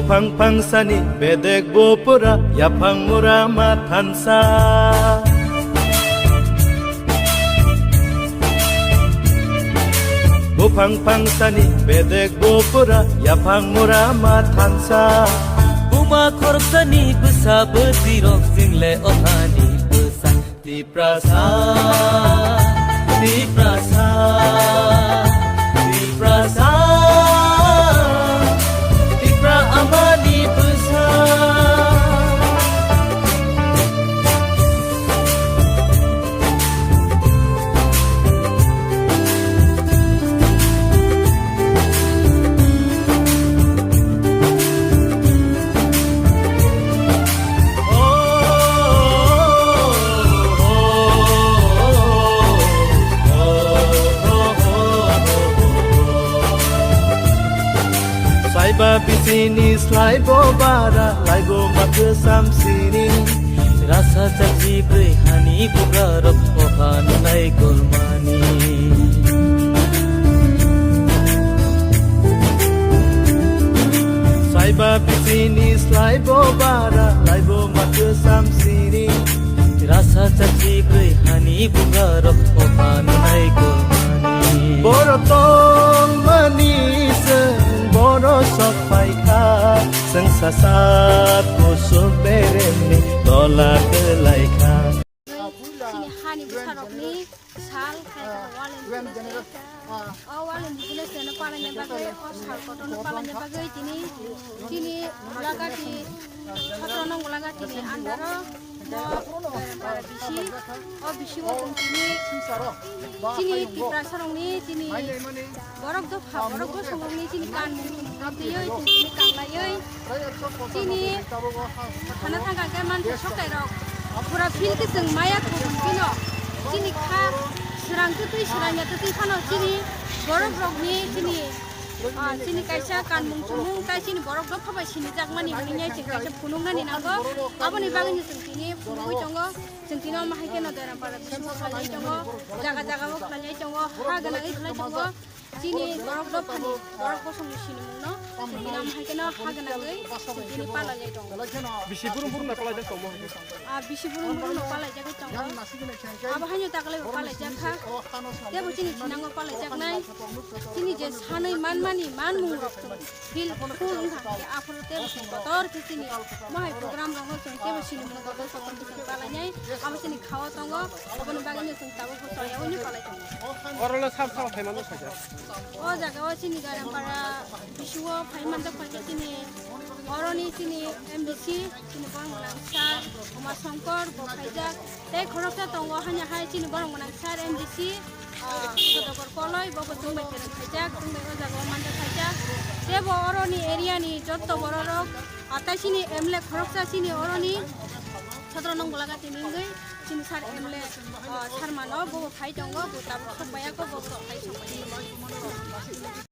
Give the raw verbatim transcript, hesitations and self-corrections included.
Buphang phangsani bedek bo pura yaphang mura ma thansa. Buphang phangsani bedek bo pura yaphang mura ma thansa. Buma khoroksani bwsa bwtwi rok jingle ohani bwsa. Tiprasa, Tiprasa, Tiprasa, Tipra amani bwsa. Saiba bisini slaibo bara, laibo mathwsam sini. Rasa chachi bwrwi hani bugarok oha nunai gormani. Saiba bisini slaibo bara, laibo mathwsam sini. Rasa chachi bwrwi hani bugarok oha nunai gormani. Boro tongmani chwng boro sok phaikha, chwng sasa kusuk beremni tola kwlaikha. Chini hani bwsarokni sal, khe walen o walen business no palani bagwi, o sal kotorno palani bagwi tini, tini Golagati, Chhatranong Golagati ni under o, mo, eh, para bisi, o bisi o tong tini, chini Tiprasarokni, chini borok dopha, borok bosongni chini kanmung twiwi, chini kanglaiwi, chini khana thangkha khe mansa sokairok pura feel khe chwng maya khobung phino chini kha swrang twtwi swrang ya twtwi phano chini borok rokni chini, ah, chini kaisa kanmung chumung tai chini borok dopha bai sinijakmani hwnwi chwng kaisa phunuknani nango. Aboni bagwino chwng tini phunugwi tongo, chwng tini omo hai kheno Doiram para bisingo khlaiwi tongo, jaga jaga o khlaiwi tongo, ha gwnangwi khlai tongo. Chini borok dophani, borok bosongni sinimungno chini omo hai kheno ha gwnangwi chini palaiwi tongo. Bisi burum burum no palaijak tongmo hai khe. Ah, bisi burum burum no palaijagwi tongo. Abo haino taklaibo palaijak kha. Teibo chini sinango palaijaknai. Chini je sanwi manmani manmung rok chwng feel full wngkha hwnkhe aphuru teibo chwng kotor khe chini mohai program rokno chwng teibo sinimung kotor kotor khe chwng palainai. Abo chini khao tongo, aboni bagwino chwng tabuk bo choya hwnwi palai tongo. Oro le sab sab phaimano saja. O jaga o chini Doiram para bisingo phai manjak phaikhe chini oroni chini M D C, chini borok gwnang sir Uma Shankar bo phaijak. Tei khoroksa tongo hanya hai chini borok gwnang sir M D C, ah, Sudhakar Koloi, bo bo chwng bai kwrwng phaijak, chwng bai o jaga o manjak phaijak. Tei bo oroni area ni jotto borok rok, ah, tai chini M L A khoroksa chini oroni Chhatranong Golagati ni wngwi chini sir M L A, ah, sir mano bo bo phai tongo, bo tabuk sok bai ya kho, bo bo sok bai sok bai.